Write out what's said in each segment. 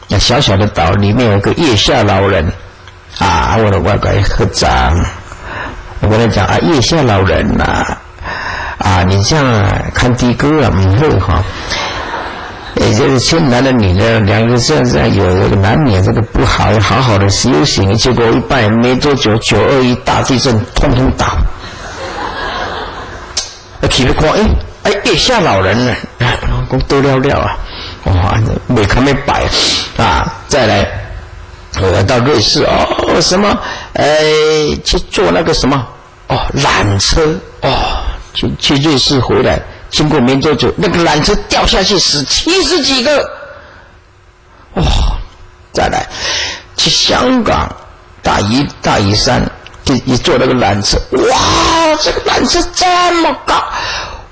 那小小的岛里面有个月下老人啊，我的外国合掌，我跟他讲啊，月下老人呐，啊，你这样看的哥啊，毋好哈。也就是先男的女的两个这样这样有这个难免这个不好，好好的修行，结果一拜没多久，9·21大地震，通通倒。起来看，哎哎，月下老人呢？讲多了了啊！哇，没看没摆啊！再来，我要到瑞士哦，什么？哎，去坐那个什么？哦，缆车哦，去瑞士回来。经过没多久，那个缆车掉下去，死七十几个。哇！再来，去香港大屿山，就一坐那个缆车，哇，这个缆车这么高，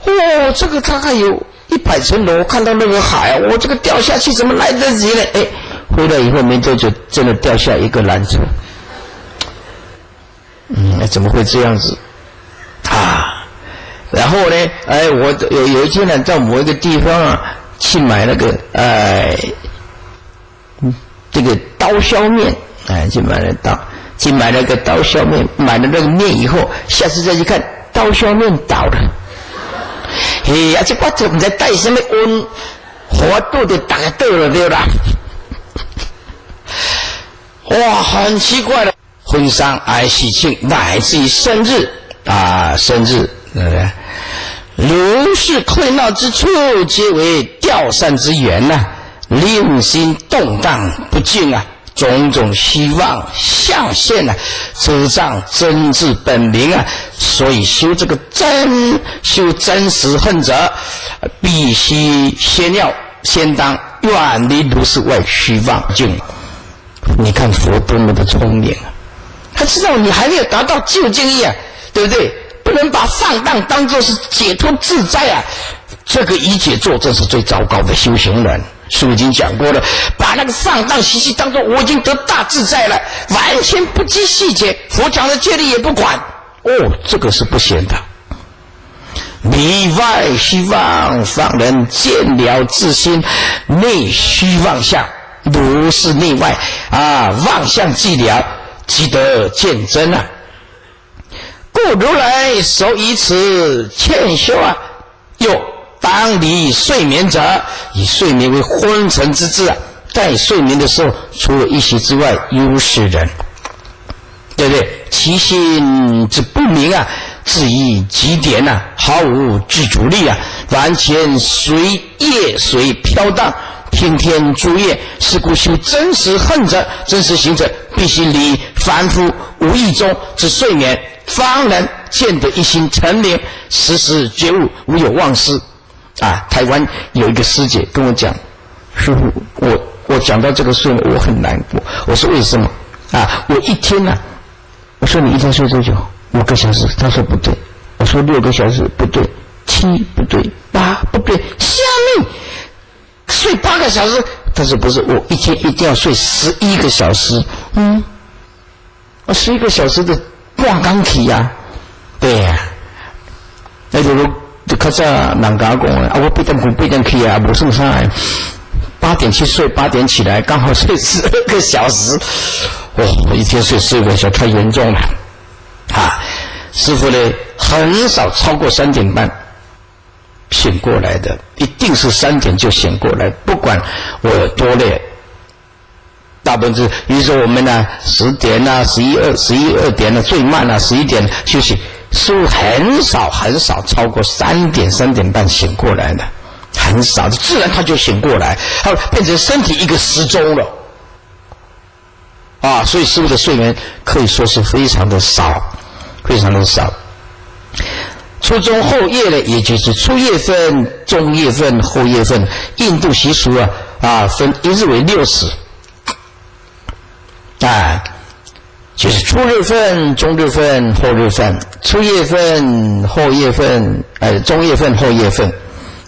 哦，这个大概有100层楼，看到那个海，我这个掉下去怎么来得及呢？哎，回来以后没多久，真的掉下一个缆车。那怎么会这样子？啊？然后呢？哎，我有一天呢，到某一个地方啊，去买那个哎，这个刀削面，哎，去买了个刀削面，买了那个面以后，下次再去看，刀削面倒了。嘿，啊，这我就毋知带什么温，火倒就大家倒了对啦。哇，很奇怪的，婚丧爱喜庆，乃至于生日啊，生日，对不对？如是困闹之处，皆为掉散之源呐，令心动荡不静啊，种种虚妄相现呐，遮障真智本明啊。所以修这个真修真实恨者，必须先要先当远离如是外虚妄境。你看佛多么的聪明啊！他知道你还没有达到究竟义啊，对不对？不能把放荡当作是解脱自在啊！这个一解做，这是最糟糕的修行人。书已经讲过了，把那个放荡习气当作我已经得大自在了，完全不计细节，佛讲的戒律也不管。哦，这个是不行的。离外虚妄，方能见了自心内虚妄相，如是内外啊，妄相既了，即得见真啊。故如来所以此劝修啊，又当离睡眠者，以睡眠为昏沉之智啊，在睡眠的时候，除了一息之外，犹是人，对不对？其心之不明啊，至于极点呐，毫无自主力啊，完全随业随飘荡，听天诸业。是故修真实恨者，真实行者，必须离凡夫无意中之睡眠，方能见得一心澄明，时时觉悟，无有忘失。啊，台湾有一个师姐跟我讲，师父，我讲到这个事，我很难过。我说为什么？啊，我一天呢，我说你一天睡多久？5个小时。他说不对。我说6个小时不对，七不对，八不对，虾米睡8个小时？他说不是，我一天一定要睡十一个小时。嗯，我十一个小时的半工去呀，对呀，那就就较早人家讲啊，我八点睏八点起啊，无算啥。8点去睡，八点起来，刚好睡12个小时。哦，我一天睡4个小时太严重了。啊，师父呢，很少超过3点半醒过来的，一定是三点就醒过来，不管我有多累。大部分是，比如说我们呢，10点啊，十一二点呢，最慢啊，11点休息。师父很少很少超过三点3点半醒过来的，很少，自然他就醒过来，他变成身体一个时钟了。啊，所以师父的睡眠可以说是非常的少，非常的少。初中后夜呢，也就是初夜份、中夜份、后夜份。印度习俗啊，啊，分一日为6时，啊，就是初日份、中日份、后日份，初夜份、后夜份，中夜份、后夜份，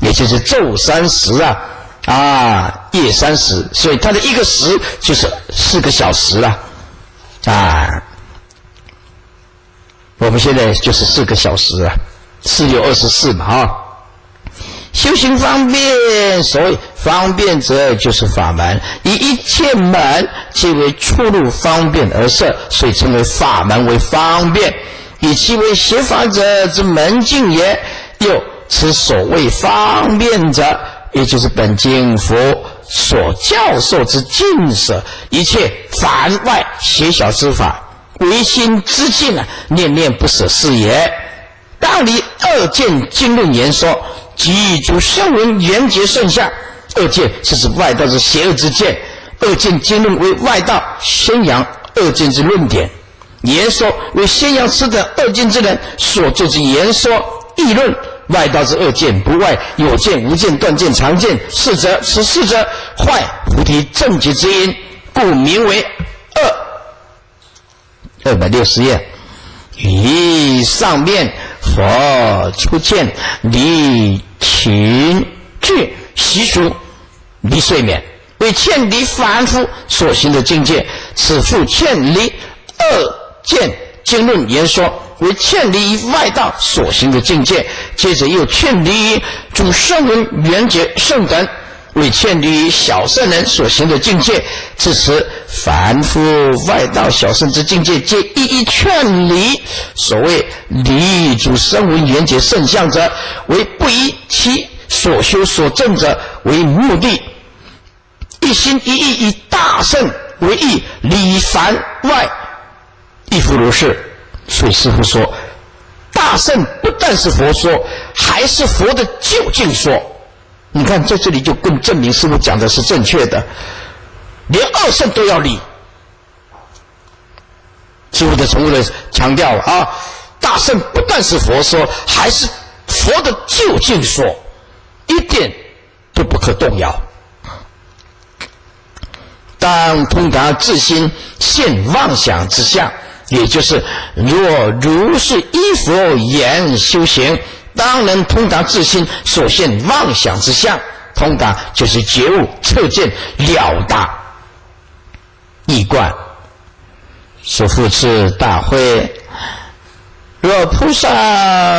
也就是昼三时啊，啊，夜三时，所以它的一个时就是4个小时了，啊，我们现在就是四个小时啊，4六24嘛，啊。修行方便，所谓方便者就是法门，以一切门皆为出入方便而设，所以称为法门为方便。以其为邪法者之门径也。又此所谓方便者，也就是本经佛所教授之尽舍一切凡外邪小之法，唯心之境啊，念念不舍是也。当离二见经论言说，及诸声闻缘觉圣相。二见是指外道之邪恶之见，二见经论为外道宣扬二见之论点，言说为宣扬此等二见之人所作之言说议论。外道之二见，不外有见、无见、断见、常见。是者，此四者坏菩提正觉之因，故名为恶。260页，以上面佛出见离情具习俗离睡眠，为劝离凡夫所行的境界。此复劝离二见经论言说，为劝离外道所行的境界。接着又劝离诸声闻缘觉圣等，为劝离小圣人所行的境界。至此，凡夫外道小圣之境界，皆一一劝离。所谓离诸声闻缘觉圣相者，为不以其所修所证者为目的，一心一意以大圣为义，离凡外，亦复如是。所以师父说，大圣不但是佛说，还是佛的究竟说。你看，在这里就更证明师父讲的是正确的，连二圣都要离。师父的重复的强调啊，大圣不但是佛说，还是佛的究竟说，一点都不可动摇。当通达自心现妄想之相，也就是若如是依佛言修行，当能通达自心所现妄想之相。通达就是觉悟、彻见、了达、一观。所复次大会，若菩萨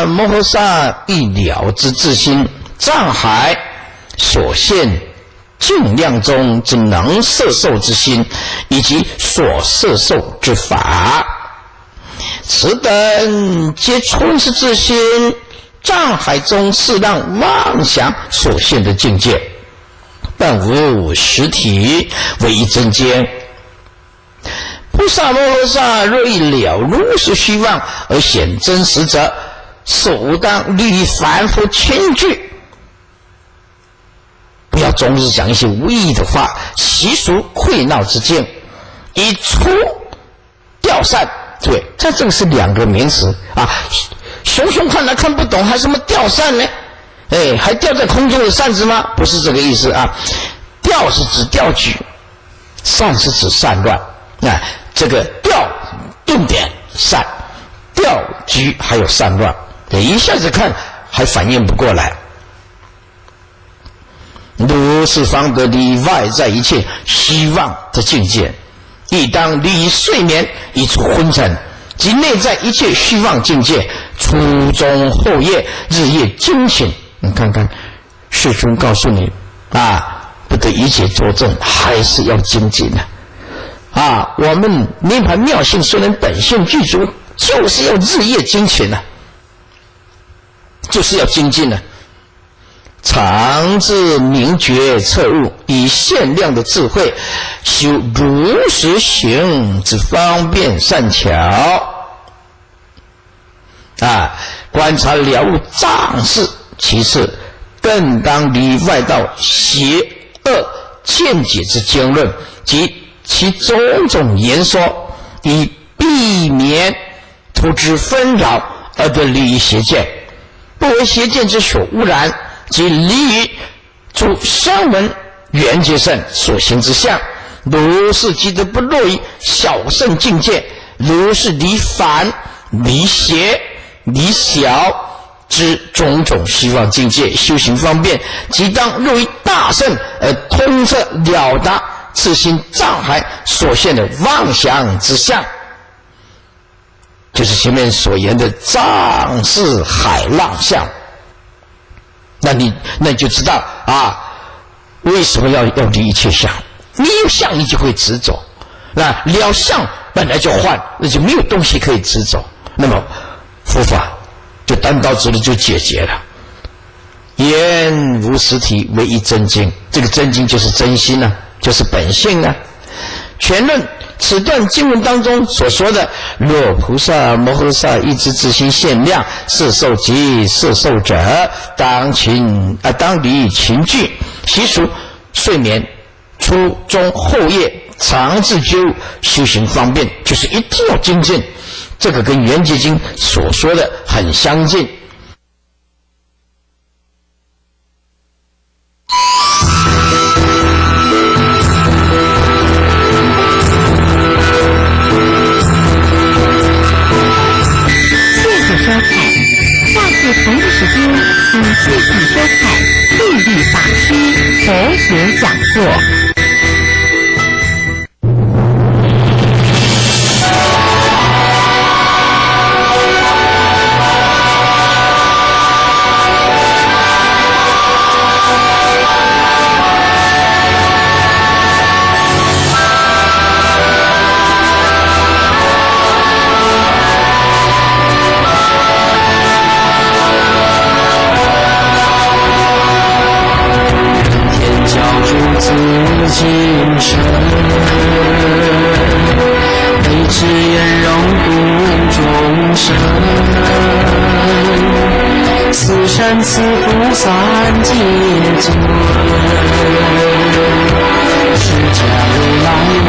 摩诃萨欲了知自心障海所现净量中之能摄受之心，以及所摄受之法，此等皆充实自心障海中适当妄想所现的境界，但无实体，为一真见。菩萨摩诃萨若欲了如是虚妄而显真实者，首当离凡夫轻句，不要总是讲一些无意义的话，习俗溃闹之境，以出掉散。对，这个是两个名词啊。熊熊看来看不懂，还什么吊扇呢？哎，还吊在空中的扇子吗？不是这个意思啊。吊是指吊举，散是指散乱。那这个吊重点散，吊举还有散乱，一下子看还反应不过来。如是方得离外在一切虚妄的境界，亦当离睡眠以出昏沉，及内在一切虚妄境界，初中后夜日夜精勤。你看看，世尊告诉你啊，不得一切作证，还是要精进的啊。我们涅槃妙性虽然本性具足，就是要日夜精勤呢，就是要精进呢。常自明觉彻悟，以限量的智慧修如实行之方便善巧啊，观察了悟障事。其次，更当离外道邪恶见解之经论及其种种言说，以避免徒之纷扰而得离于邪见，不为邪见之所污染。即离于诸声闻缘觉圣所行之相，如是即得不落于小圣境界，如是离凡、离邪、离小之种种虚妄境界修行方便，即当入于大圣而通彻了达自心障海所现的妄想之相，就是前面所言的障是海浪相。那你就知道啊，为什么要离一切相？你有相，你就会执着。那了相本来就幻，那就没有东西可以执着。那么佛法就单刀直入就解决了。言无实体，唯一真经。这个真经就是真心啊，就是本性啊。全论此段经文当中所说的，若菩萨摩诃萨一知自心现量，是受及是受者，当勤啊，当离勤具习俗睡眠初中后夜常自究修行方便，就是一定要精进。这个跟《圆觉经》所说的很相近。谢谢收看，下次同一时间，请继续收看律律法师佛学讲座。精神，悲智圆融度众生，此生此福三界尊，释迦如来我。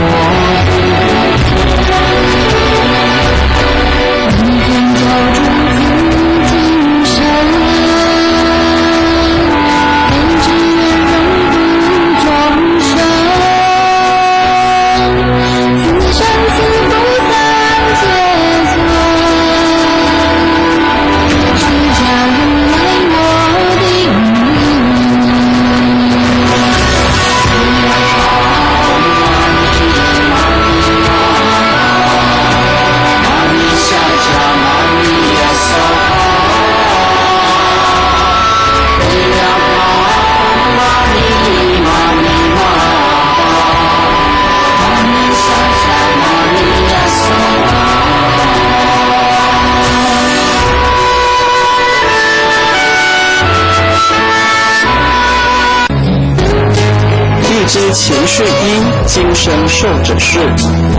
欲知前世因，今生受者是；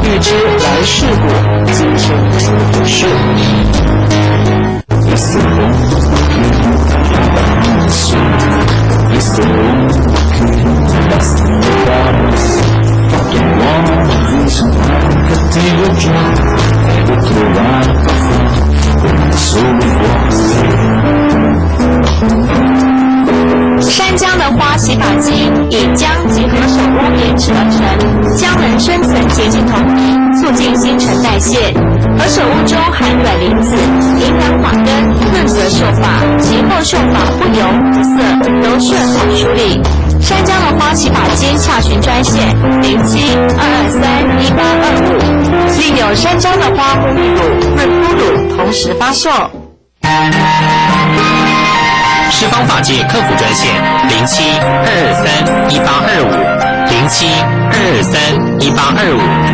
欲知来世果，今生得者是。山姜的花洗发精以姜及何首乌研制而成，姜能深层洁净头皮，促进新陈代谢。何首乌中含卵磷脂，营养发根，润泽秀发，其后秀发不油不涩，柔顺好梳理。山姜的花洗发精洽询专线072231825，另有山姜的花沐浴乳、润肤乳同时发售。十方法界客服专线072231825072231825。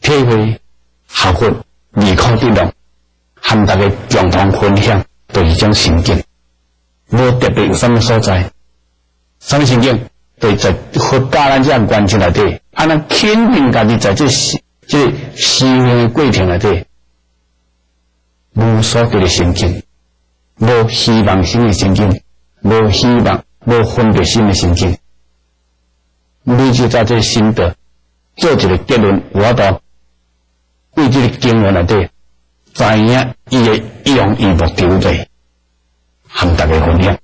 体会学佛离苦得乐，和大家共同分享，就是一种心境。无特别有啥物所在，啥物心境？對在佛教咱這樣原則內底，啊，咱肯定家己在這修行的過程內底，無所得的心境，無希望心的心境，無希望、無分別心的心境，你就在這心得做一個結論，有法度對這個經文內底，知影伊的用意目的在，和大家分享。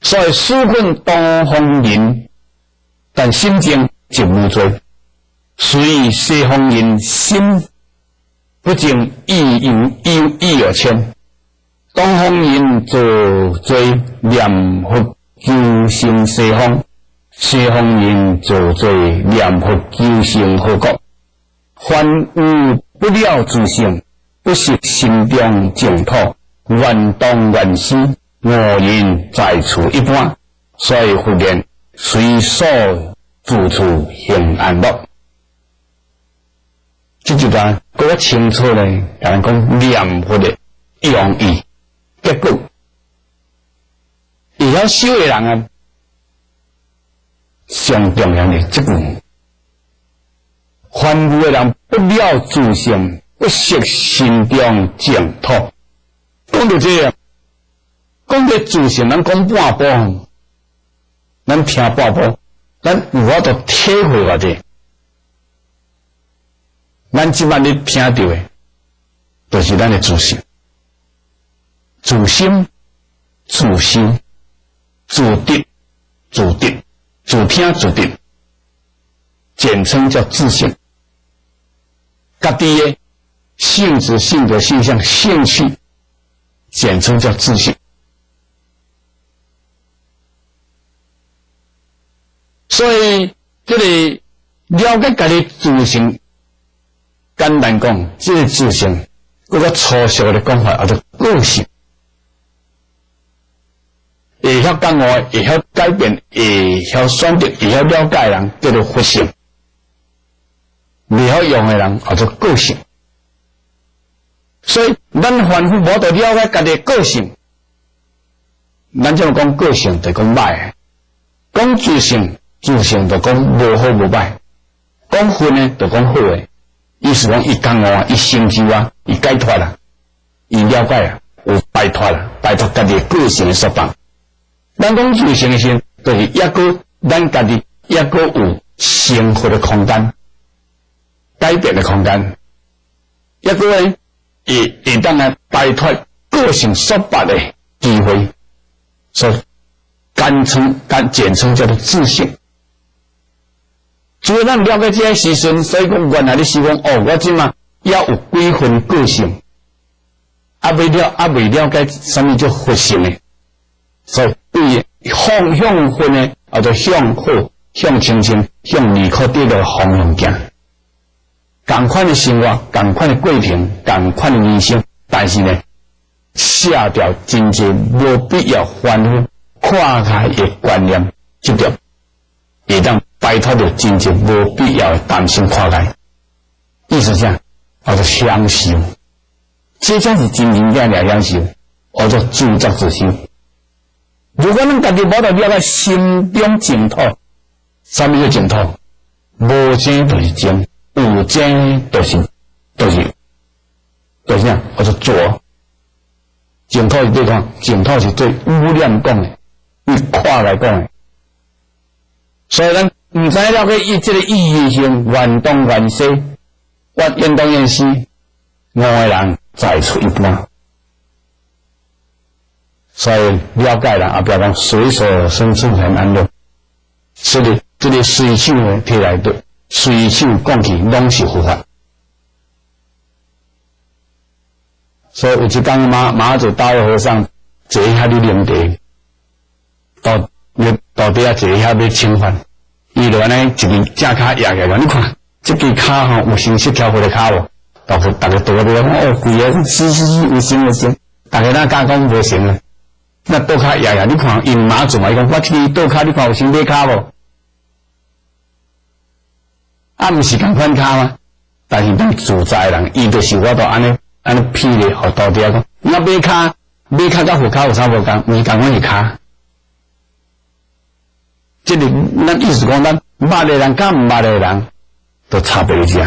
所以思訓東方人，但心淨就無罪；隨西方人心不淨，意有意有千。東方人造罪念佛求生西方，西方人造罪念佛求生何國？凡有不了自性，不識心中淨土，願當願死，五人在處一般，所以佛言隨所住處行安樂。這一段閣較清楚咧，共咱講念佛的用意、結果。會曉修的人啊，上重要的這句：凡夫的人不了自性，不識心中淨土。講到這個，講到自性，咱講半步，咱聽半步，咱有法度體會偌濟。咱這擺咧聽著的，就是咱的自性、自心、自心、自得、自得、自聽、自得，簡稱叫自性。家己的性質、性格、性向、興趣，簡稱叫自性。所以，這個了解家己自性。簡單講，這個自性，閣較粗俗的講法，叫做個性。會曉覺悟，會曉改變，會曉選擇，會曉了解的人，叫做佛性；袂曉用的人，叫做個性。所以，咱凡夫無得了解家己的個性，咱這樣講個性，就講歹；講自性，自性就講無好無歹；講佛呢，就講好的。意思講，伊覺悟啊，伊成就啊，伊解脫啦，伊了解啊，有擺脫啦，擺脫家己個性的束縛。咱講自性的時，就是抑閣咱家己抑閣有生活的空間、改變的空間，抑閣呢會會當來擺脫個性束縛的機會，所以簡稱簡簡稱叫做自性。除非咱了解這個時陣，所以講原來你是講哦，我這馬猶有幾分個性，猶未了解啥物叫佛性的，所以對方向佛呢，叫做向好、向清淨、向離苦得樂的方向行。仝款的生活，仝款的過程，仝款的人生，但是呢，卸掉真濟無必要凡夫看開的觀念執著，會當擺脫著真正無必要的擔心看開。意思啥？叫做享受，這才是真正正的享受，叫做自作自受。如果咱家己無得了解心中淨土，啥物叫淨土？無生就是淨，有生就是啥？叫做濁。淨土是對講，淨土是對污染講的，對看來講的。所以咱毋知了解伊這個意義性，願東願西，願東願西，五个人在處一般。所以了解啦，後壁講隨所生處很安樂，所以這個隨手呢提來的，隨手講起攏是佛法。所以有一天馬祖大和尚坐遐咧啉茶，到到底啊坐遐欲請飯，伊就按呢一支正跤壓起來，你看這支跤吼有成釋迦佛的跤無？大家倒咧講哦，貴啊，是是是，有成有成，大家哪敢講無成啊？那倒跤壓壓，你看𪜶馬祖嘛，伊講我這支倒跤，你看有成馬跤無？啊，毋是仝款跤嗎？但是咱自在人，伊就是我都按呢按呢譬咧，予徒弟講，那馬跤馬跤佮佛跤有啥無仝？毋是仝款是跤。這個咱意思講，咱捌的人佮毋捌的人都差別遮。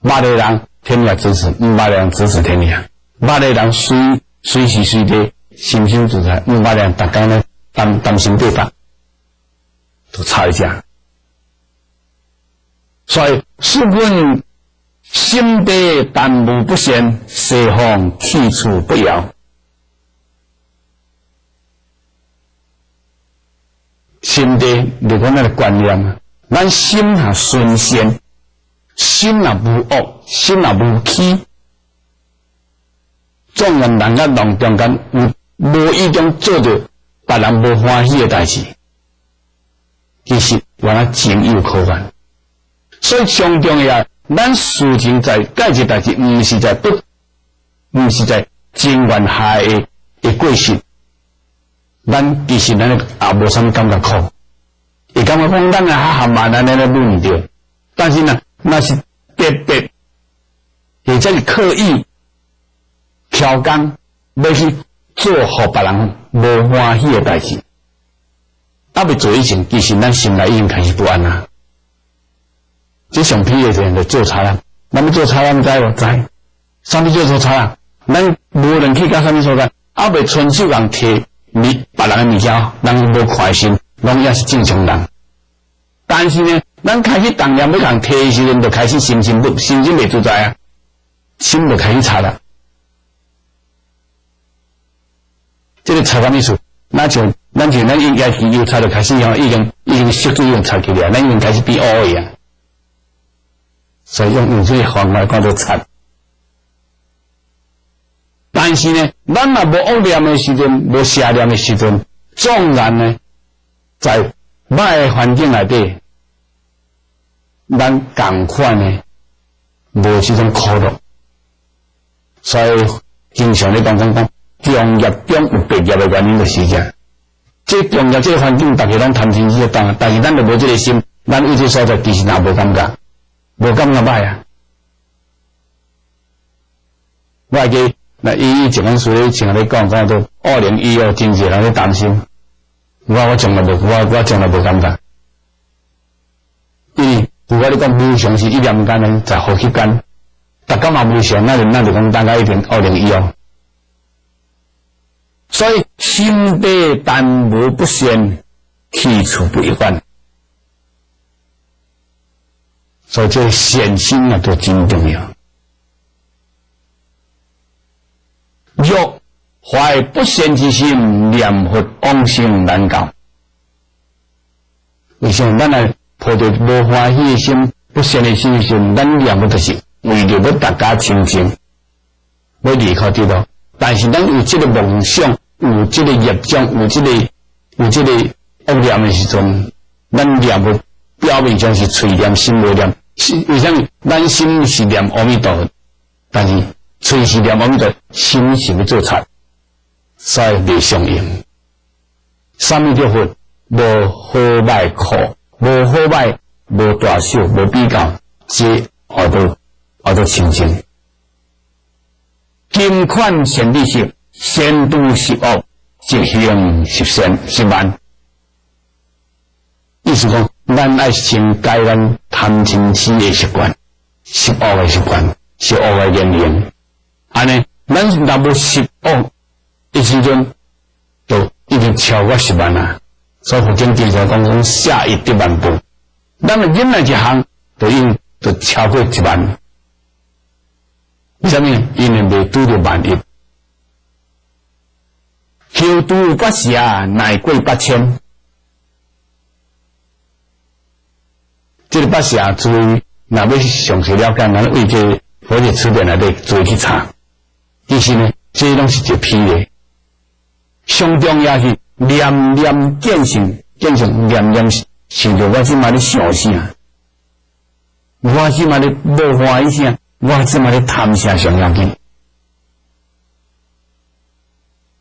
捌的人天下指指，毋捌的人指指天下。捌的人隨隨時隨地心心自在，毋捌的人逐工咧擔擔心八百，都差一遮。所以，師君心地但無不善，西方去處不遙。心地就講咱的觀念，咱心若純善，心若無惡，心若無欺，縱然人佮人中間有無意中做著別人無歡喜的代誌，其實原來情有可原。所以上重要，咱事情在解決代誌，毋是在不，毋是在情願下的的過失。咱其實咱也無啥物感覺苦，會感覺講咱也較含慢，咱咧咧毋對。但是呢，若是特別或者是刻意挑工欲去做予別人無歡喜的代誌，猶未做以前，其實咱心內已經開始不安啦。這上批的人就做賊啦，咱欲做賊，咱知無？知。啥物叫做賊啊？咱無論去到啥物所在，猶未伸手共提物別人的物件，人無看心，攏也是正常人。但是呢，咱開始動念欲共提的時陣，就開始心情不心情袂自在啊，心就開始賊啦。這個賊啥意思？那像咱像咱應該是油賊就開始吼，已經已經色水已經賊起來，咱已經開始變烏去啊。所以用用這個方法講做賊。但是呢，咱若無惡念的時陣，無邪念的時陣，縱然呢，在歹的環境內底，咱仝款呢，無這種苦樂。所以經常咧講講講，重業中有別業的原因就是這。這重業這個環境，大家攏貪嗔癡當，但是咱就無這個心，咱對這所在其實也無感覺，無感覺歹啊。我會記，那伊以前講說，前咧講講到2012，真濟人咧擔心。我我從來無，我我從來無感覺。因為有我咧講無常是一念間呢，在呼吸間，逐工嘛無常，那就那就講等到一定2012。所以心地但無不善，去處不一般。所以這善心啊，都真重要。若懷不善之心，念佛往生難到。為啥物？咱來抱著無歡喜的心、不善的心時，咱念佛就是為著欲大家清淨，欲離開這路。但是咱有這個夢想，有這個業障，有這個有這個惡念的時陣，咱念佛表面上是喙念心無念。為啥物？咱心是念阿彌陀佛，但是喙是念阿彌陀佛，心是欲做賊，所以袂相應。啥物叫佛？無好歹苦，無好歹，無大小，無比較，這叫做叫做清淨。金款善知識，善度十惡，直行十善十萬。意思講，咱愛先改咱貪嗔癡的習慣，十惡的習慣，十惡的言行。按呢，咱若無十惡的時陣，就已經超過十萬啊。所以佛經經常講講下一得萬步，咱若忍耐一項，就已經就超過一萬。為啥物？因為未拄著萬一。口拄八邪，乃過八千。這個八邪注意，若欲詳細了解，咱為這個佛學辭典內底注意去查。其實呢，這攏是一個譬喻。上重要是念念見性，見性念念想著我這馬咧想啥，我這馬咧無歡喜啥，我這馬咧貪啥上要緊。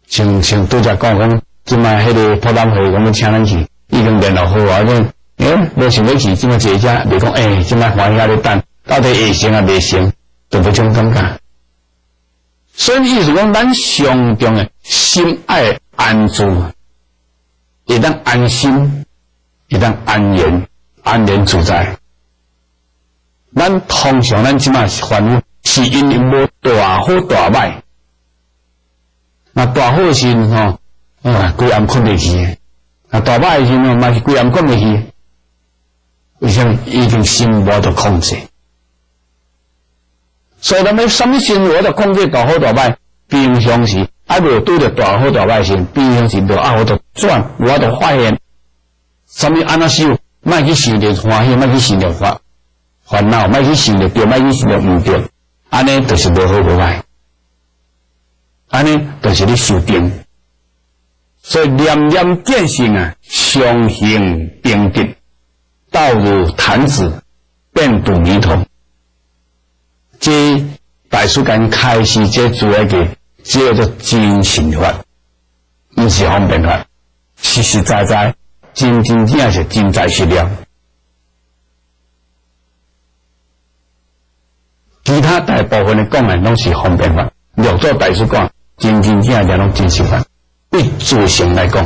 像像拄才講講，這馬彼個博覽會，講欲請咱去，已經聯絡好啊，講欸，無想欲去，這馬坐遮，袂講欸，這馬歡喜咧等，到底會成抑袂成，就無這種感覺。所以意思講，咱上重的心愛安住，會當安心，會當安然，安然自在。咱通常咱這馬是凡夫，是因為無大好大歹。那大好的時陣吼，啊，規暗睏袂去；啊，大歹的時陣嘛是規暗睏袂去。為啥物？已經心無法度控制。所以咱欲啥物心無法度控制大好大歹，平常時啊無拄著大好大歹時，平常時無啊法度轉，無法度發現。啥物按怎修？莫去想著歡喜，莫去想著煩煩惱，莫去想著對，莫去想著毋對，按呢就是無好無歹。按呢就是咧修定。所以念念見性啊，常行平直，道如彈指，便度彌陀。這大師間開示這做一個，這叫做真心法，毋是方便法，實實在在，真真正是真材實料。其他大部分的講的攏是方便法，六祖大師講真真正正攏真實法。對自性來講，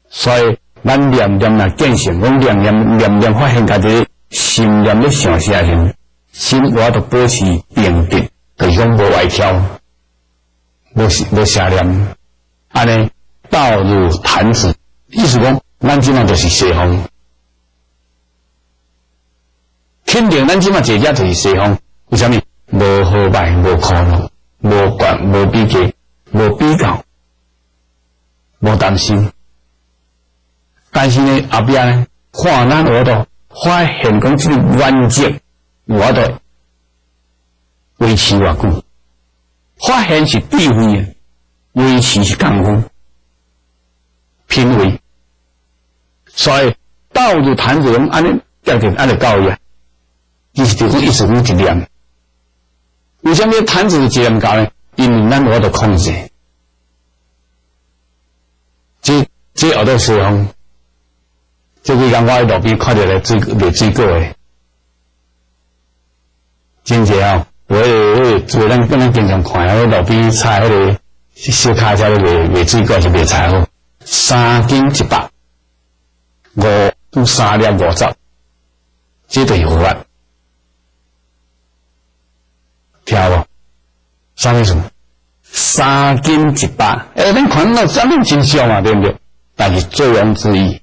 所以咱念念若見性，講念念念念發現家己心念咧想啥時，心我都保持平直，就是講無歪跳，無無邪念，按呢道如彈指，意思講咱這馬就是西方，肯定咱這馬坐遮就是西方，為啥物？無好歹，無苦惱，無管，無比較，無比較，無擔心。但是呢，後壁呢，看咱有法度發現講這個原則有法度維持偌久？發現是智慧，維持是功夫，品位。所以道如彈指，按呢定定按呢到伊啊，其實就講意思講一念。為啥物彈指一念到呢？因為咱無法度控制。這這學到西方。這幾工我佇路邊看著咧水賣水果的，真濟哦！有彼個、彼個，咱咱經常看，彼路邊採彼個小卡車咧賣賣水果，是賣菜好，3斤100，五三粒50，這就是佛法，聽無？啥意思？3斤100，欸，恁看那啥物真俗嘛，對毋對？但是醉翁之意。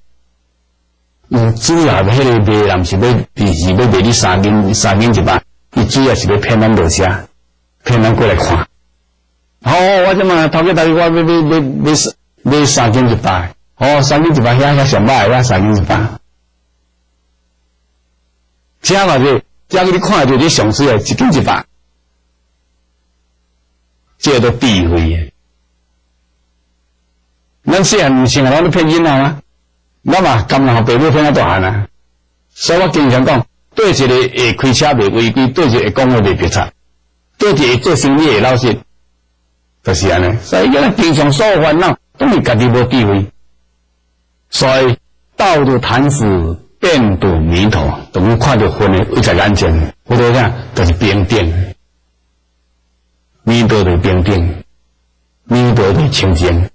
主要彼個賣人是欲，是欲賣你3斤100，伊主要是欲騙咱落車，騙咱過來看。哦，我這馬頭家頭家，我欲買買買買3斤100，哦，3斤100，遐遐上歹，遐3斤100。這嘛是，這你看著你上水的1斤100，這都智慧的。咱細漢毋是攏咧騙囡仔嗎？我嘛甘願予爸母騙甲大漢啊！所以我經常講，對一個會開車袂違規，對一個會講話袂白賊，對一個會做生意會老實，就是按呢。所以咱經常所有煩惱，攏是家己無智慧。所以道如彈指，便度彌陀。當阮看著佛呢，一在眼前，佛陀啥，就是平等，彌陀就是平等，彌陀就是清淨。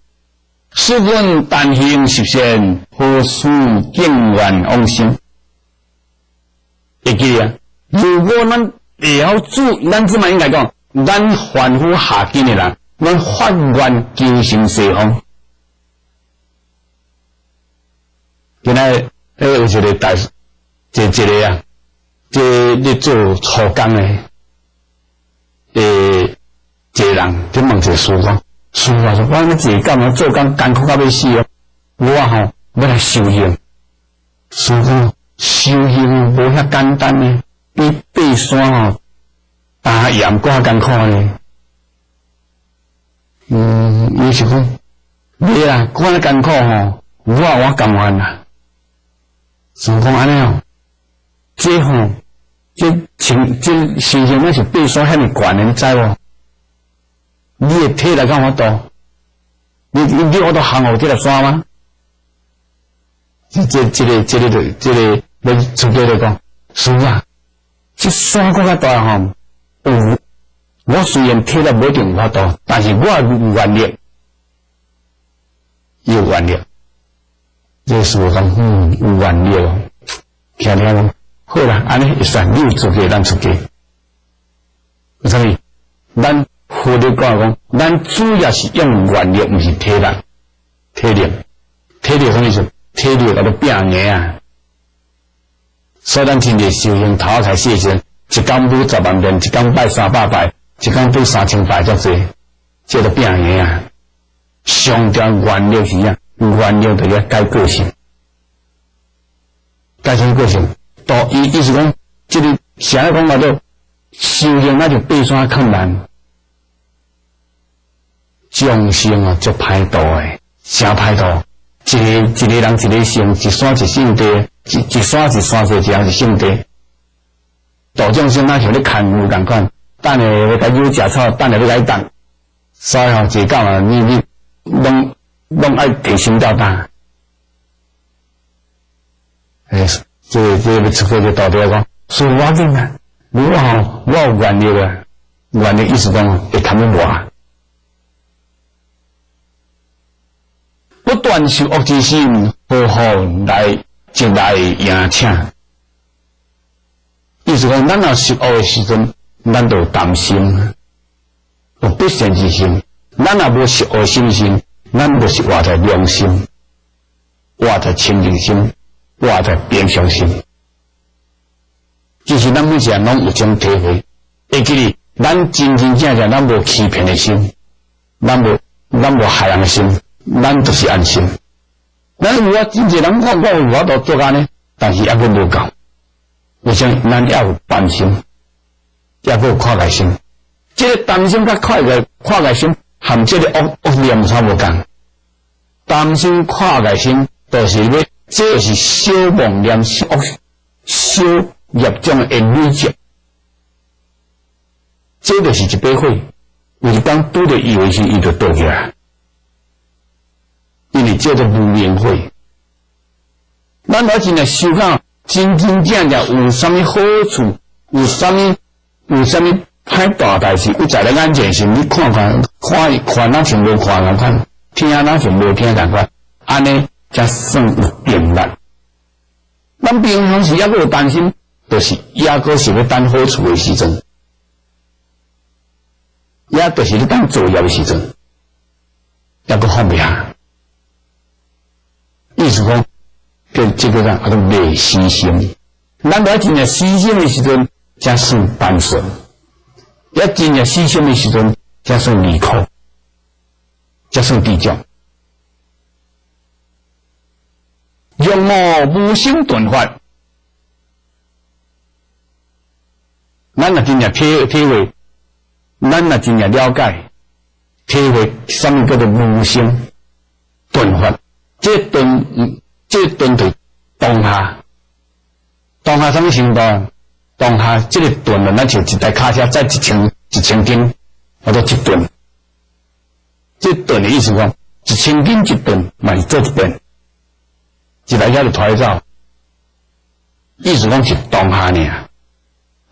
世尊但行十善，何須敬願往生？會記啊！如果咱會曉做，咱這馬應該講，咱凡夫下根的人，咱發願求生西方。今仔彼有一個大，一一個啊，這咧做粗工的，欸，一個人去問一個師講。師父說：我按呢坐工做工艱苦到欲死哦！我吼欲來修行。師父修行無遐簡單呢，比爬山吼擔鹽閣較艱苦呢。伊是講，袂啦，看咧艱苦吼，我甘願啦。師父講按呢哦，這吼，這像這修行那是爬山遐爾懸的，你知無？你的體力敢有法度？你你有法度行予這個山嗎？這這這個這個就這個欲出家來講，師父啊，這山閣較大吼，有我雖然體力無一定有法度，但是我有願力，有願力。這師父講，有願力哦，聽聽講，好啦，按呢會使，你有資格，咱出家。為啥物？咱佛咧講講，咱主要是用願力，毋是體力。體力，體力啥物意思？體力共你拼硬啊！所以咱真濟修行頭開始的時陣，一工舞10萬遍，一工拜300拜，一工拜3000拜，遮濟，這都拼硬啊！上重願力是啥？願力就要改個性，改啥個性？到伊意思講，這個啥講叫做修行，那就爬山較難。眾生啊，足歹度的，誠歹度。一个一个人一个性，一山一聖地，一山一山一人一聖地。度眾生若像咧牽牛仝款，等下欲共誘食草，等下欲共伊動。所以吼，坐到啊，你攏攏愛提心吊膽。欸，這欲出家就徒弟講，師父無要緊啊，我吼我有願力啊，願力意思講會堪欲活。不斷受惡之心，何妨來一來迎請？意思講，咱若受惡的時陣，咱就有擔心，有不善之心。咱若無受惡心時，咱就是活在良心，活在清淨心，活在平常心。其實咱每一個人攏有這種體會，會記得咱真真正正咱無欺騙的心，咱無害人的心。咱就是安心。咱有啊，真濟人講我有法度做按呢，但是猶閣無夠。為啥物？咱猶有貪心，猶閣有跨界心。這個貪心佮跨界跨界心，含這個惡惡念啥無仝。貪心跨界心，就是欲，這是小妄念、小小業障的累積。這就是一把火，有一工拄著伊的時，伊就倒起來。因為叫做無明火，咱若真正修到真真正正有啥物好處，有啥物歹大代誌，有在你眼前時，你看看，看看若像無看仝款，聽若像無聽仝款，按呢才算有定力。咱平常時猶閣有擔心，就是猶閣是欲等好處的時陣，也就是咧等造業的時陣，猶閣放袂下。意思講，叫這個人叫做未死心。咱若真正死心的時陣，才算單純；也真正死心的時陣，才算離苦，才算知足。若無無生頓發，咱若真正體體會，咱若真正了解，體會啥物叫做無生頓發。這頓，這頓就當下，當下啥物程度？當下這個頓啊，咱像一台跤車載1000斤，叫做一噸。這噸的意思講，1000斤一噸嘛是做一遍，一台車就拖走。意思講是當下爾。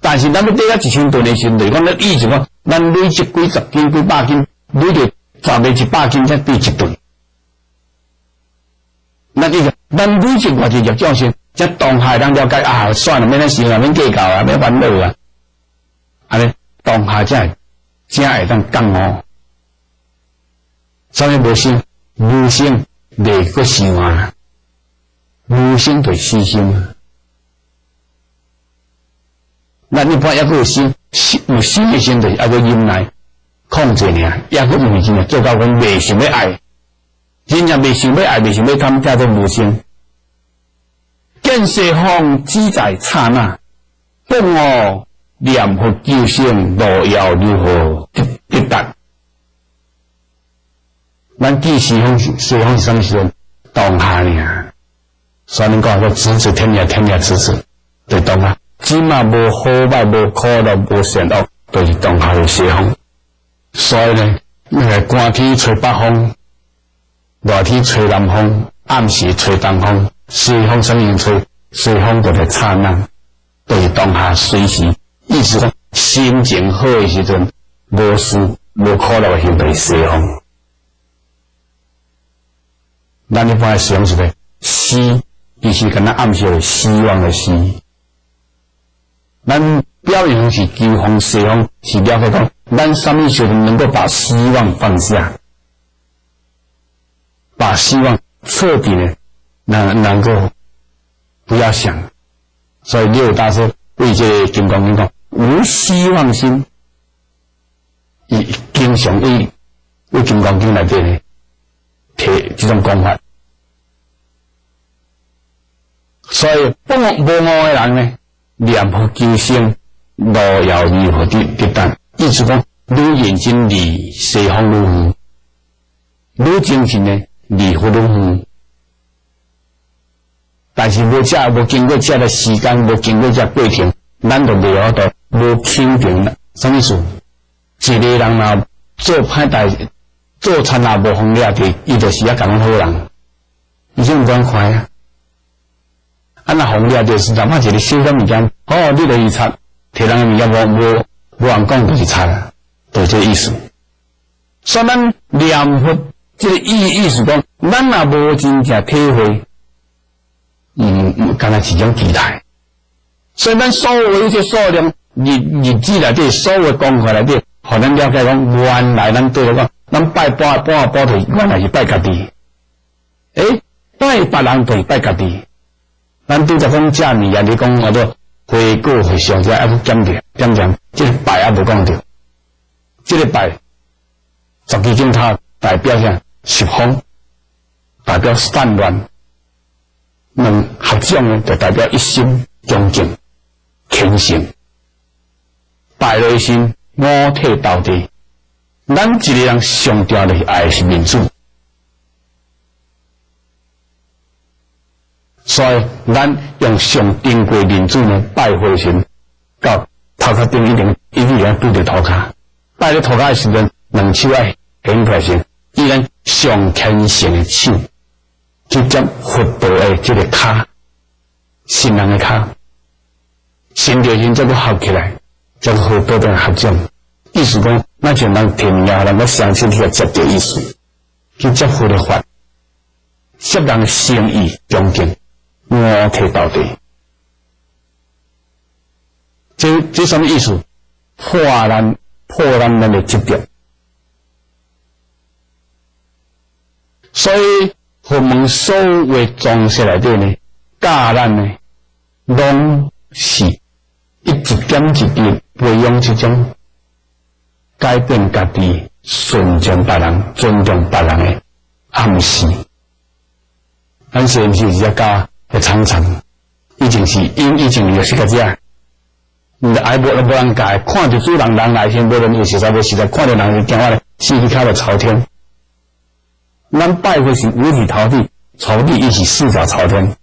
但是咱欲綴到1000噸的時陣，就是講咱意思講，咱累積幾十斤、幾百斤，累積十個100斤才對一噸。咱意思，咱累積偌濟業障時，才當下會當了解啊！算了，免咱想啊，免計較啊，免煩惱啊。按呢當下才會才會當覺悟。啥物無生？無生袂閣想啊！無生就是死心啊！咱一般猶閣有心，有心的時陣，就是猶閣忍耐控制爾，猶閣毋是真正做到講袂想欲愛。真正袂想欲愛，袂想欲貪，叫做無生。見西方只在剎那，頓悟念佛求生，路遙如何得得達？咱見西方，西方是啥物時陣？當下爾。所以恁講說，咫尺天涯，天涯咫尺，就當下。這馬無好歹，無苦樂，無善惡，就是當下的西方。所以呢，那個寒天吹北風。熱天吹南風，暗時吹東風，西風啥物時吹？西風就在剎那，就是當下隨時，意思講心情好的時陣，無事無苦樂的時陣，就是西風。咱一般的使用是咧，希，其实敢若暗示咧希望的希。咱表扬是求方西方，是了解讲，咱啥物时阵能够把希望放下，把希望彻底的能够不要想。所以六大师为这个金刚经讲，无希望心，伊经常为金刚经内底呢提这种讲法。所以不无悟的人呢，念佛求生，路遥离佛得得等。意思讲，愈认真离西方愈远，愈精进呢离佛愈远。但是无这无经过这个时间，无经过这过程，咱就袂晓得无肯定。啥意思？一个人若做歹代，做贼若无予掠著，伊就是犹共款好人。伊种毋敢看啊！啊，若予掠著是哪怕一个小点物件，哦，你就是贼，提人的物件无人讲就是贼啊，就是这个意思。所以咱念佛这个意思讲，咱若无真正体会，敢若是一种期待。所以咱所有一切数量日子内底，所有功课内底，予咱了解讲，原来咱对来讲，咱拜半半波提，原来是拜家己。欸，拜别人就是拜家己。咱拄才讲这物件，你讲叫做花果和上这还阁减掉，减减，这个拜还无讲著。这个拜十支箭头代表啥？十方，代表散乱。两合掌呢，就代表一心恭敬虔诚。拜落时五体投地。咱一个人上重要的爱是面子。所以，咱用上珍贵面子呢，拜火神，到头壳顶一定拄著涂跤。拜咧涂跤的时阵，两手爱显出来时，以咱上虔诚的手去接佛道的这个跤，神人的跤，神着神才阁合起来，才阁佛道的合掌。意思讲，咱像人提物件，人要双手去接著意思，去接佛的法，接人诚意恭敬。五体投地，这什么意思？破咱的执著。所以佛门所有装饰内底呢，教咱呢，拢是一点一滴培养这种改变家己、顺从别人、尊重别人的暗示。咱是毋是有一只狗？会常常，以前是因以前就是个这，毋爱无无人教，看著主人人来先，无论有实在无实在，看著人就惊我咧，四只跤就朝天。咱拜佛是五体投地，投地伊是四脚朝天。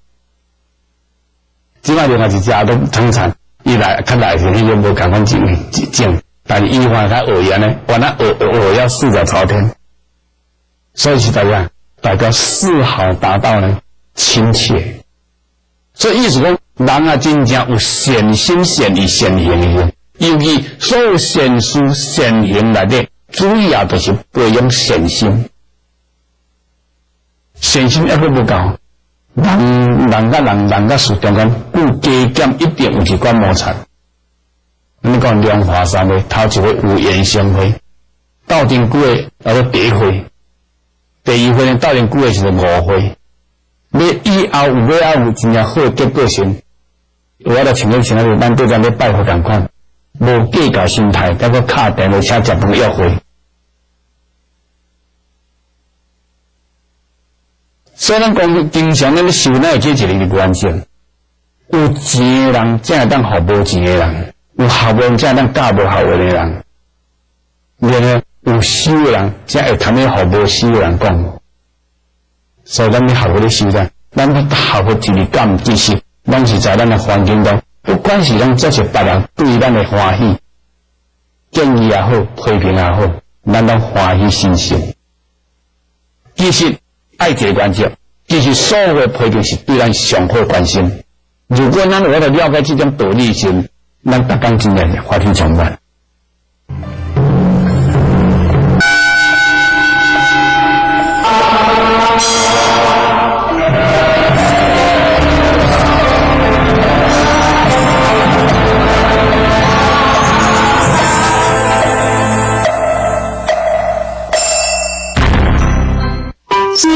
这摆另外一只拢常常，伊来较来时，伊就无共款种种，但是伊反较学伊按呢，原来学学学要四脚朝天，所以是代表四好达到呢亲切。所以意思讲，人啊真正有善心、善意、善行的，尤其所有善事、善行内底，主要就是培养善心。善心犹阁无够，人人佮人，人佮事中间，有加减一定有一寡摩擦。你讲莲华三会，头一回有缘相会，斗阵久的叫做第一会，第二会呢，斗阵久的是五会。你以后有尾仔有真正好的结果时，有法度像咧像咧，咱对咱咧拜佛仝款，无计较心态，抑阁敲电话请食饭约会。所以咱讲经常咱咧修，咱会记一个原则：有钱的人才会当予无钱的人，有学问才会当教无学问的人，然后有修的人才会通咧予无修的人讲。所以咱咧学佛咧修啥？咱咧学佛一日感其实拢是在咱的环境中，不管是拢接受别人对咱的欢喜，建议也好，批评也好，咱拢欢喜心受。其实爱一个原则，其实所有的批评是对咱上好关心。如果咱有法度了解这种道理时，咱逐工真正是欢喜充满。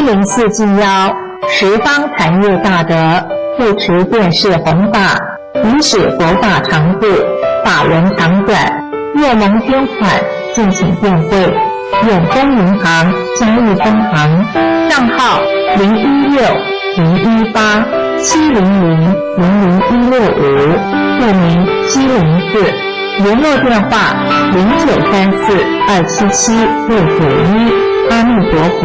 林寺敬邀十方檀越大德护持电视弘法，以使佛法常住，法轮常转。若蒙捐款，敬请电汇永丰银行嘉义分行，账号016-018-700-00165，户名西林寺，联络电话0934-277-691。阿弥陀佛。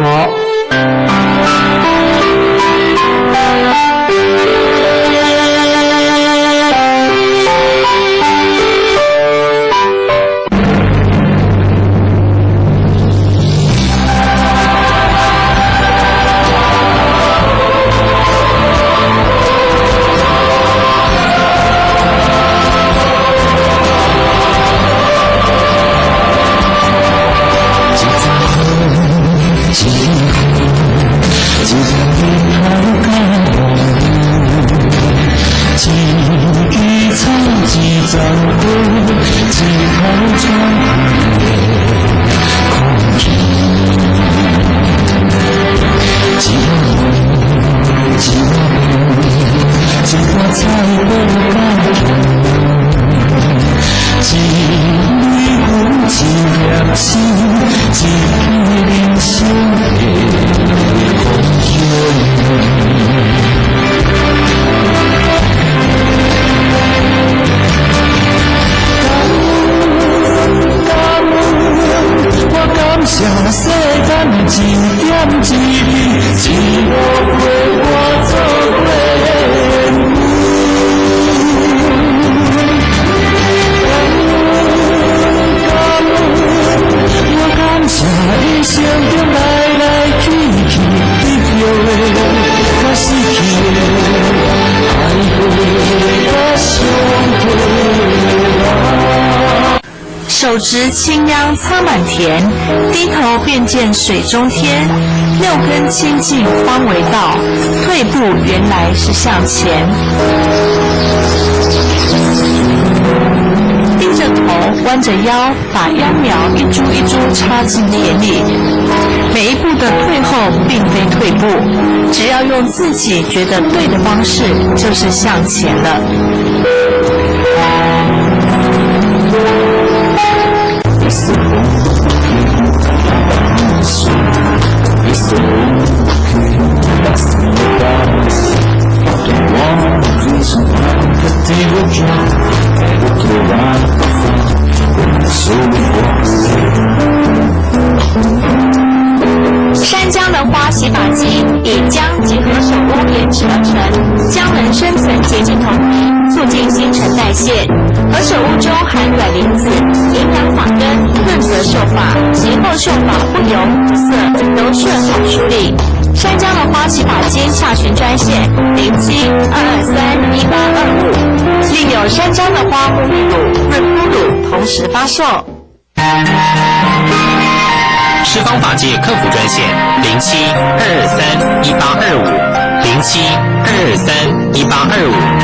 手执青秧插满田，低头便见水中天。六根清净方为道，退步原来是向前。低着头，弯着腰，把秧苗一株一株插进田里。每一步的退后，并非退步，只要用自己觉得对的方式，就是向前了。山姜的花洗发精以姜及何首乌研制而成，姜能深层洁净头皮，促进新陈代谢。何首乌中含卵磷脂，营养发根，润泽秀发，及后秀发不油不涩，柔顺好梳理。山姜的花洗发精下询专线07-223-1825，另有山姜的花沐浴露、润肤乳同时发售。十方法界客服专线07-223-1825，07-223-1825。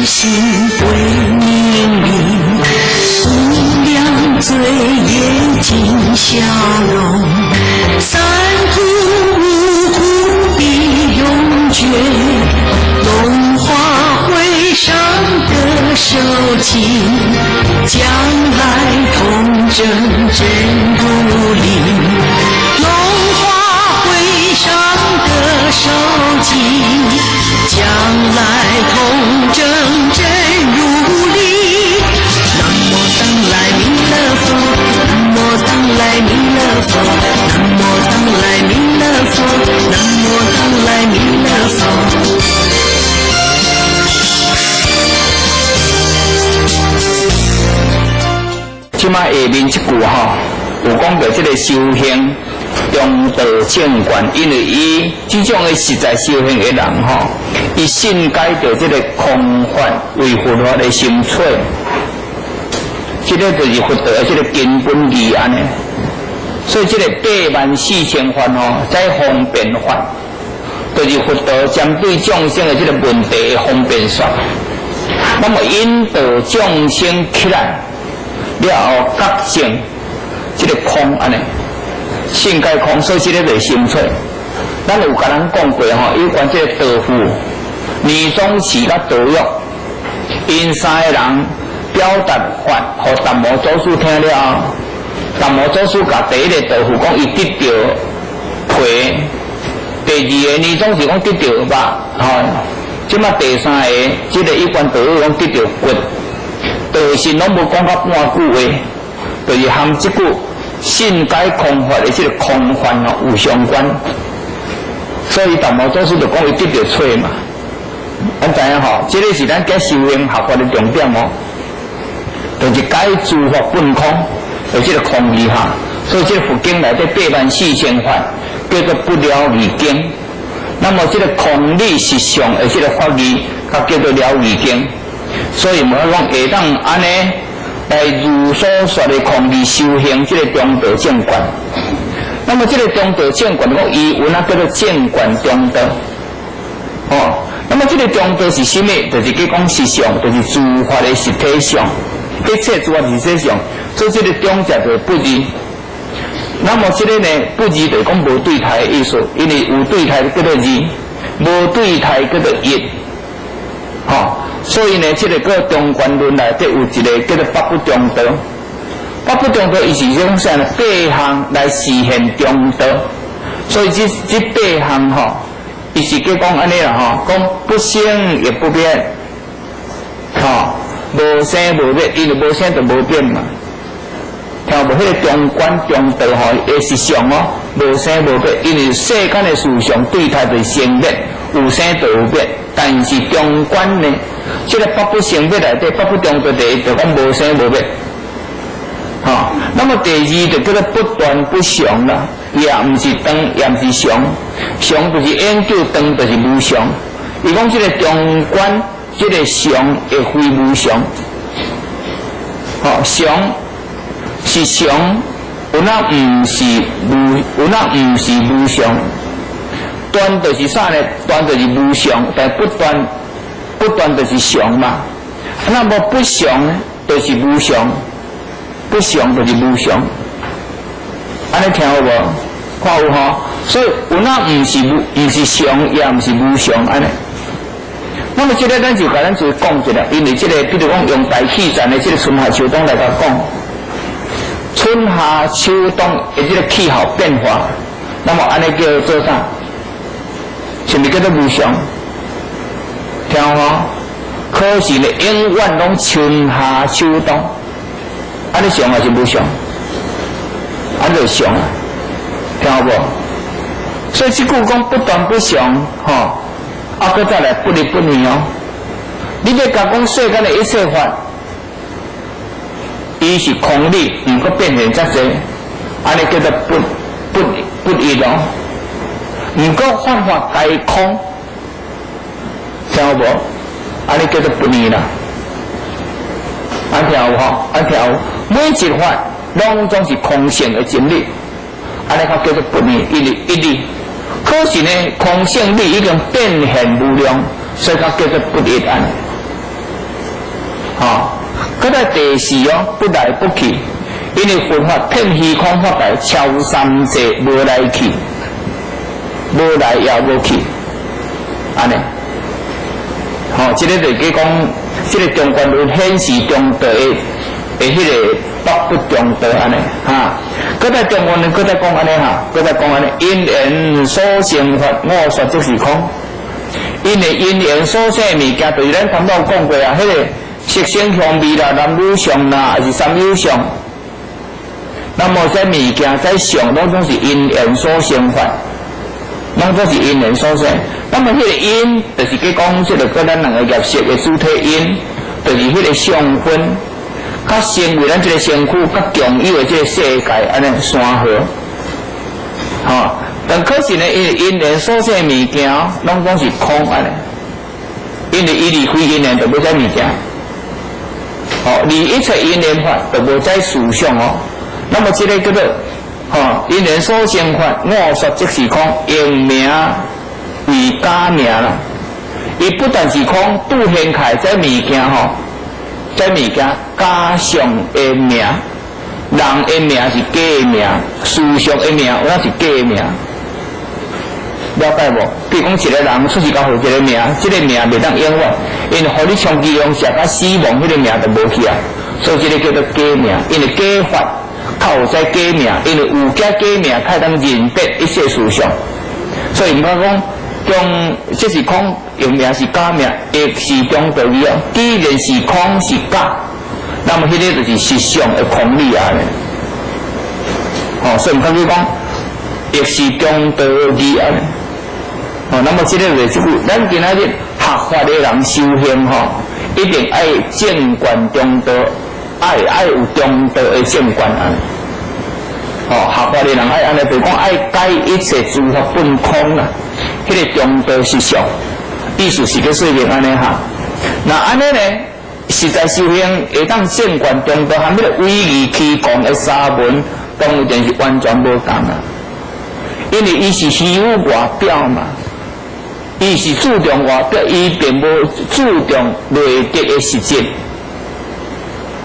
心归命里，无量罪业尽消融，三途五苦必永绝，龙华会上得受记，将来同证真如理。龙华会上得受记，将來同證真如理。南無當來彌勒佛，南無當來彌勒佛，南無當來彌勒佛，南無當來彌勒佛。這擺下面這句吼，有講到這個修行中道正觀，因為伊這種的實在修行的人吼，伊信解著這個空法為佛法的心髓，這個就是佛道的這個根本義按呢。所以這個84000法吼，在方便法，就是佛道針對眾生的這個問題的方便說。那麼引導眾生起來了後覺醒這個空按呢。性皆空，所以這個就是心髓。咱有共人講過吼，有關這個道父、尼宗氏佮道育，𪜶三个人表達法，予達摩祖師聽了後，達摩祖師共第一个道父講，伊得著皮；第二个尼宗氏講得著肉，吼。這擺第三个，這個有關道育講得著骨，道信攏無講到半句話，就是含這句。信解空法的這個空幻哦有相關，所以達摩祖師就講伊得著揣嘛。咱知影吼，這個是咱今修行學佛的重點哦，就是解諸法本空，就這個空義哈。所以這個佛經內底84000法叫做不了義經。那麼這個空理實相的這個法義，較叫做了義經。所以無講會當按呢。來如所說的空義修行，這個中道正觀。那麼這個中道正觀，講伊有那叫做正觀中道。哦，那麼這個中道是啥物？就是講實相，就是諸法的實體相，一切諸法實體相。所以這個中者就是不二。那麼這個呢，不二就是講無對待的意思，因為有對待叫做二，無對待叫做一。吼。所以呢，這個閣中觀論內底有一個叫做八不中道。八不中道，伊是用啥呢？八項來實現中道。所以這八項吼，伊是叫講按呢啦吼，講不生也不變，吼，無生無滅，因為無生就無變嘛。聽無？彼個中觀中道吼，也是相哦，無生無滅，因為世間的事相對待就是生滅，有生就有滅，但是中觀呢？這個八不生滅內底，八不中道第一就講無生無滅，吼。那麼第二就叫做不斷不常啦，也毋是斷，也毋是常，常就是永久，斷就是無常。伊講這個中觀，這個常會非無常，吼，常是常，有哪毋是無，有哪毋是無常？斷就是啥呢？斷就是無常，但不斷。不斷就是常嘛，那麼不常呢，就是無常，不常就是無常。按呢聽有無？看有吼？所以有哪毋是無，毋是常，也毋是無常按呢。那麼這個咱就共咱做講一下，因為這個，比如講用大氣層的這個春夏秋冬來共講，春夏秋冬的這個氣候變化，那麼按呢叫做啥？是毋是叫做無常？聽吼，可是呢，永遠攏春夏秋冬，按呢常還是無常？按呢就常啊，聽有無？所以這句講不斷不常，吼，啊，閣再來不離不離哦。你欲共講世間的一切法，伊是空理，毋過變現遮濟，按呢叫做不一哦。毋過法法皆空。聽有無？按呢叫做不二啦。按聽有吼？按聽有？每一法攏總是空性的真理，按呢較叫做不二，一理一理。可是呢，空性理已經變現無量，所以較叫做不一按呢。吼，閣來第四哦，不來不去，因為佛法遍虛空法界超三界無來去，無來也無去，按呢，吼，這个就叫講，這个中觀論顯示中道的彼个北不中道按呢，哈，閣在中觀論閣再講按呢哈，閣再講按呢，因緣所生法，我說即是空。因為因緣所生物件，就是咱頭拄講過啊，彼個色聲香味啦、男女相啦，還是三有相。那麼這物件在相，攏總是因緣所生法，攏總是因緣所生。那麼彼個因，就是計講這個閣咱人的業識的主體因，就是彼個相分，較成為咱這個身軀較共有的這個世界，按呢山河，吼。但可是呢，因為因緣所生物件，攏總是空按呢。因為伊離開因緣，就無這物件。吼，離一切因緣法，就無這思想哦。那麼這個叫做，吼，因緣所生法，我說即是空，用名為假名啦。伊不但是空，拄現開這物件吼，這物件假相的名，人的名是假的名，思想的名有影是假的名。了解無？比如講，一個人出世交予一個名，這個名袂當永遠，因為予你長期用食甲死亡，彼個名就無去啊。所以這個叫做假名，因為假法較有這假名，因為有假假名，較會當認別一切事相。所以毋敢講，中這是空，用名是假名，亦是中道義哦。既然是空是假，那麼彼個就是實相的空理啊。吼，所以毋敢去講，亦是中道義啊。哦，那麼這個就是這句，咱今仔日學佛的人修行吼，一定愛正觀中道，愛有中道的正觀啊。哦，學佛的人愛按呢，就講愛解一切諸法本空啦，彼個中道實相，意思是閣說明按呢哈。那按呢呢，實在修行會當正觀中道，含彼個威儀虛空的沙門，當然是完全無仝啊。因為伊是虛有外表嘛。伊是注重外表，伊並無注重內德的實質。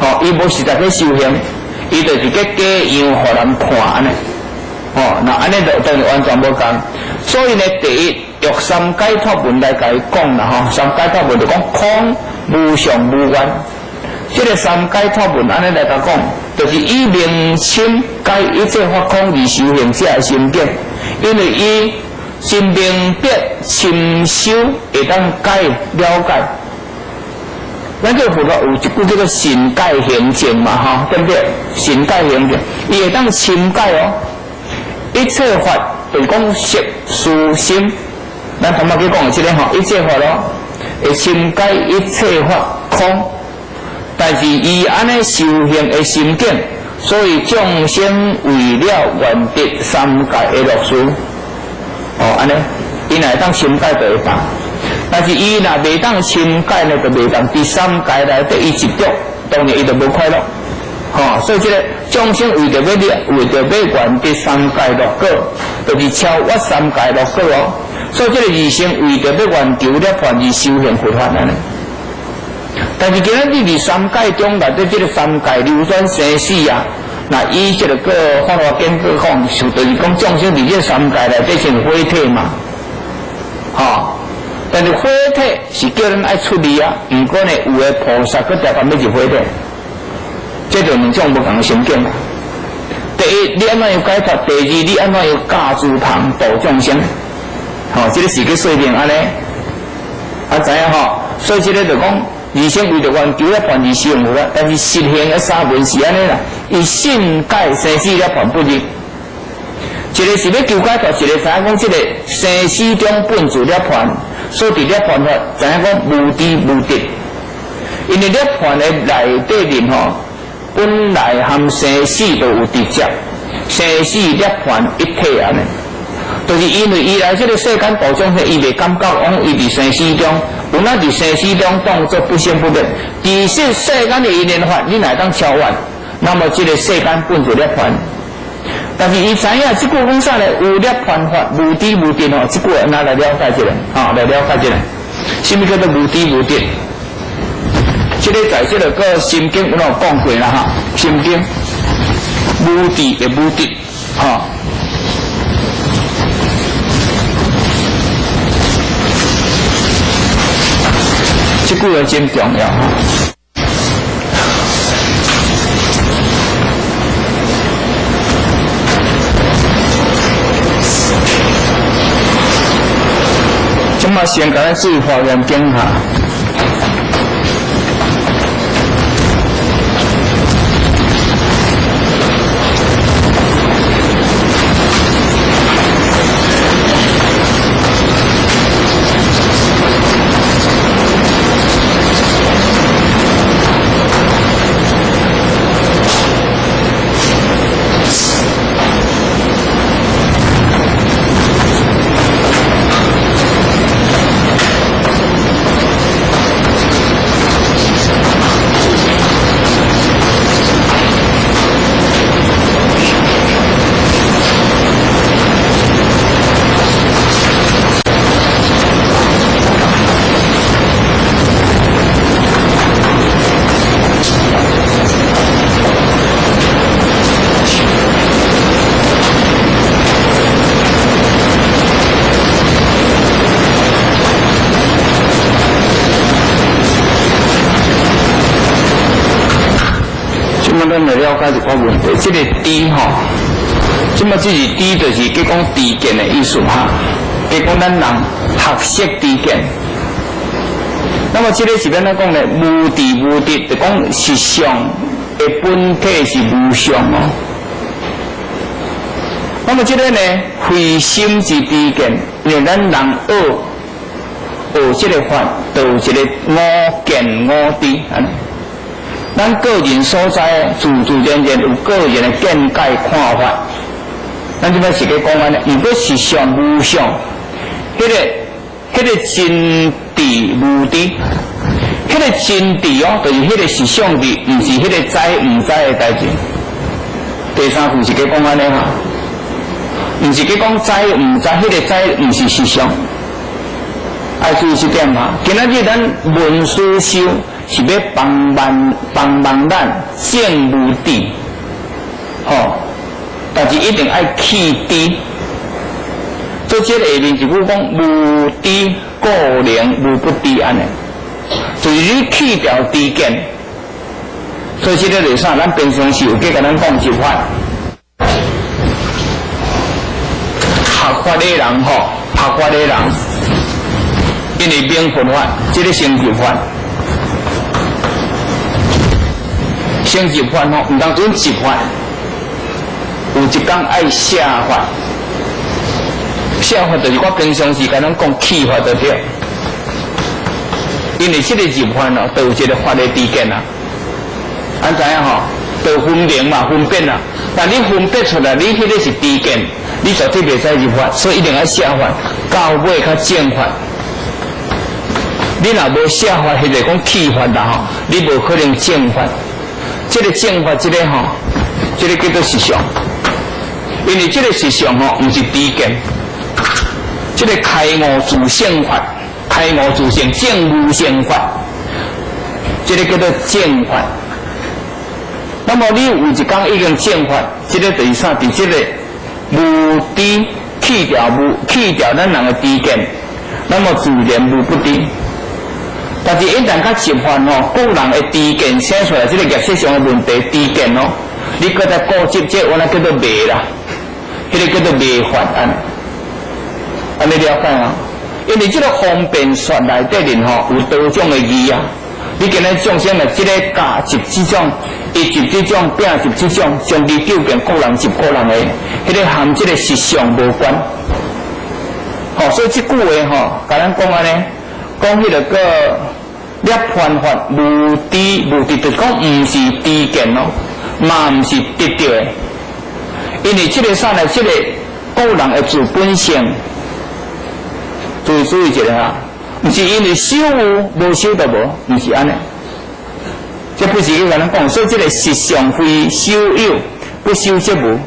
吼，伊無實在去修行，伊就是去假樣予人看按呢。吼，那按呢就當然完全無仝。所以呢，第一用三解脫門來共伊講啦，吼，三解脫門就講空無相無願。這個三解脫門按呢來共講，就是以明深解一切法空而修行者的心境，因為伊真明白深修會當解了解。咱這個佛法有一句叫做信解行證嘛，吼，對不對？信解行證，伊會當深解哦。一切法就是講色、思、心，咱頭仔去講的這個吼，一切法咯，會深解一切法空。但是伊按呢修行的心境，所以眾生為了願得三界的樂事。哦，按呢，伊若會當深解就會當，但是伊若袂當深解呢，就袂當佇三界內底伊執著，當然伊就無快樂。吼，所以這個眾生為著欲了，為著欲願得三界樂果，就是超越三界樂果哦。所以這個二乘為著欲願求涅槃而修行佛法按呢。但是今仔日佇三界中內底這個三界流轉生死啊，那以這個閣法華經閣講，就是講眾生佇這三界內底像火體嘛，吼。但是火體是叫咱愛出離啊，毋過呢，有的菩薩閣定定欲入火體，這就兩種無仝的心境啦。第一，你按怎樣解脫？第二，你按怎樣教諸旁度眾生？吼，這個是去說明按呢，啊，知影吼？所以這個就講，二乘為著願求涅槃而修行佛法，但是實行的沙門是按呢啦，伊信解生死涅槃不入。一個是欲求解脫，一個知影講這個生死中本自涅槃，所以佇涅槃法知影講無知無得，因為涅槃的內底面吼，本來含生死都有直接，生死涅槃一體按呢，就是因為伊來這個世間度眾生，伊袂感覺講伊佇生死中，有哪佇生死中當作不生不滅。其實世間的因緣法，你若會當超越，那麼這個世間本就涅槃。但是伊知影這句講啥呢？有涅槃法，無知無得吼，這句按怎來了解這個？吼，來了解這個，什麼叫做無知無得？這个在這个个心經有講過啦哈，心經無智的無得，哈。這句話真重要哈。這麼先共咱注意華嚴經哈。咱来了解一个问题，这个知吼，这么这是知，就是计讲知见的意思哈，计讲咱人学识知见。那么这个是欲按怎讲呢？无知无得，就讲实相的本体是无相哦。那么这个呢，非心之知见，因为咱人学学这个法，就有一个五见五知，按呢。咱个人所在，自自然然有个人的见解看法。咱这摆是咧讲按呢，如果是相无相，彼个真知无知，彼个真知哦，就是彼个是相知，毋是彼个知毋知的代志。第三句是咧讲按呢哈，毋是咧讲知毋知，彼个知毋是实相。爱注意这点哈。今仔日咱文思修。是欲帮忙帮忙咱证无知，吼！但是一定爱去知。所以这个下面一句讲无知故能无不知按呢，就是你去掉知见。所以这个就是啥？咱平常时有计共咱讲一法，学法的人吼，学法的人，因为明佛法，这个成就法。先入法吼，毋当准入法，有一工爱舍法，舍法就是我平常时共咱讲弃法就对。因为这个入法哦，就有一个法的知见啊，按知影吼，就分明嘛，分别啊。但你分别出来，你彼个是知见，你绝对袂使入法，所以一定爱舍法，到尾较正法。你若无舍法，或者讲弃法啦吼，你无可能正法。这个正法，这个吼，这个叫做实相，因为这个实相吼，毋是知见，这个开悟自性法，开悟自性正无性法，这个叫做正法。那么你有一天已经正法，这个就是啥？伫这个无知去掉无去掉咱人的知见，那么自然无不知。但是，一旦较习惯吼，个人的知见生出来，这个业识上的问题，知见哦，你阁再固执，这原来叫做迷啦，彼个叫做迷法按，按呢了解啊？因为这个方便说内底面吼有多种的义啊。你今日众生来这个教集这种，伊集这种，变集这种，将伊究竟个人集个人的，彼个含这个实相无关。吼，所以这句话吼，共咱讲按呢。讲彼个个涅槃法无知无得，就是讲毋是知见哦，嘛毋是得著的。因为这个啥呢？这个个人的自本性，注意注意一下哈，毋是因为修有无修就无，毋是按呢。这不是去共咱讲，所以这个实相非修有，不修则无。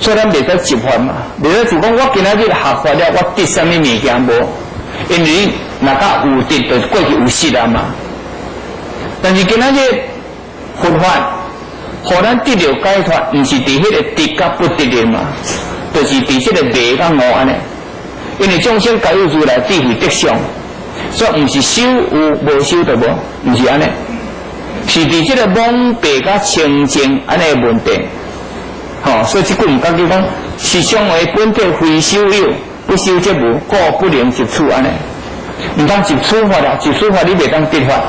所以咱袂使执法嘛，袂使就讲我今仔日学法了，我得啥物物件无？因为若甲有得，就过去有失啊嘛。但是今仔日佛法，予咱得著解脫，毋是佇彼个得佮不得的嘛，就是佇這个迷佮悟按呢。因為眾生皆有如來智慧德相，所以毋是修有無修就無，毋是按呢，是佇這个罔白佮清淨按呢問題。吼，所以這句毋敢講，實相為本體非修有，不修則無，故不能入此按呢。毋通入此法啦，入此法你袂當得法，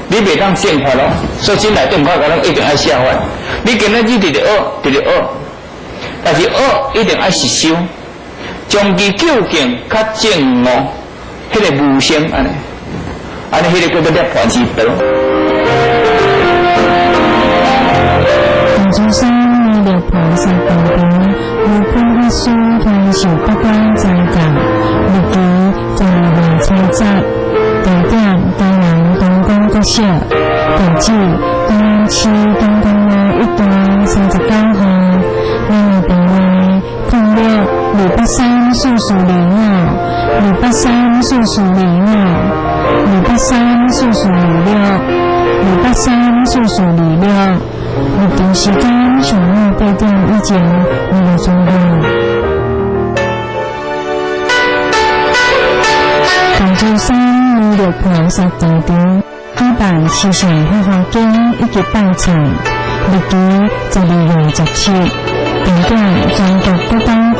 你袂當證法咯。所以經內底毋講講，一定愛寫法。你今仔日佇咧學，佇咧學，但是學一定愛實修，將其究竟較證悟，彼个無生按呢，按呢彼个叫做涅槃之道。大珠山彌勒菩薩道場，由潘法師傳授八關齋戒，日期12月初10，地點台南東光國小，地址台南市東光路一段39號，聯絡電話06-283-4425，283-4425，283-4426，283-4426。入場時間上午8點以前預約左右。大珠山彌勒菩薩道場舉辦慈善法華經以及拜懺，日期12月17，地點全國各黨場，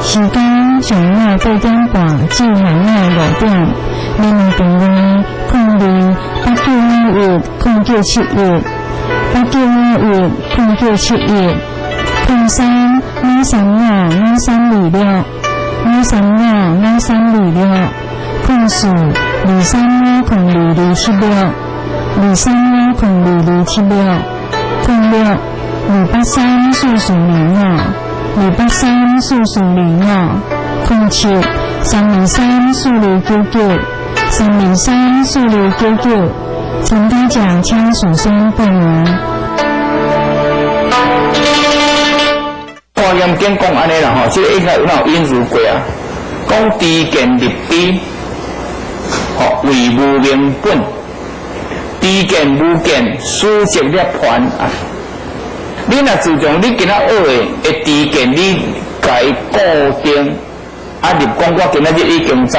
時間上午8點半至下午5點。聯絡電話：02-8951-0971。8951-0971，03-535-5326，535-5326，04-235-0276，235-0276，06-283-4425，283-4425，07-323-4299，323-4299，參加者請事先報名。華嚴經講按呢啦吼，這个應該有哪有引述過啊？講知見立知，吼為無明本；知見無見，斯即涅槃啊！你若自從你今仔學的會知見，你共伊固定，啊，入講我今仔日已經知。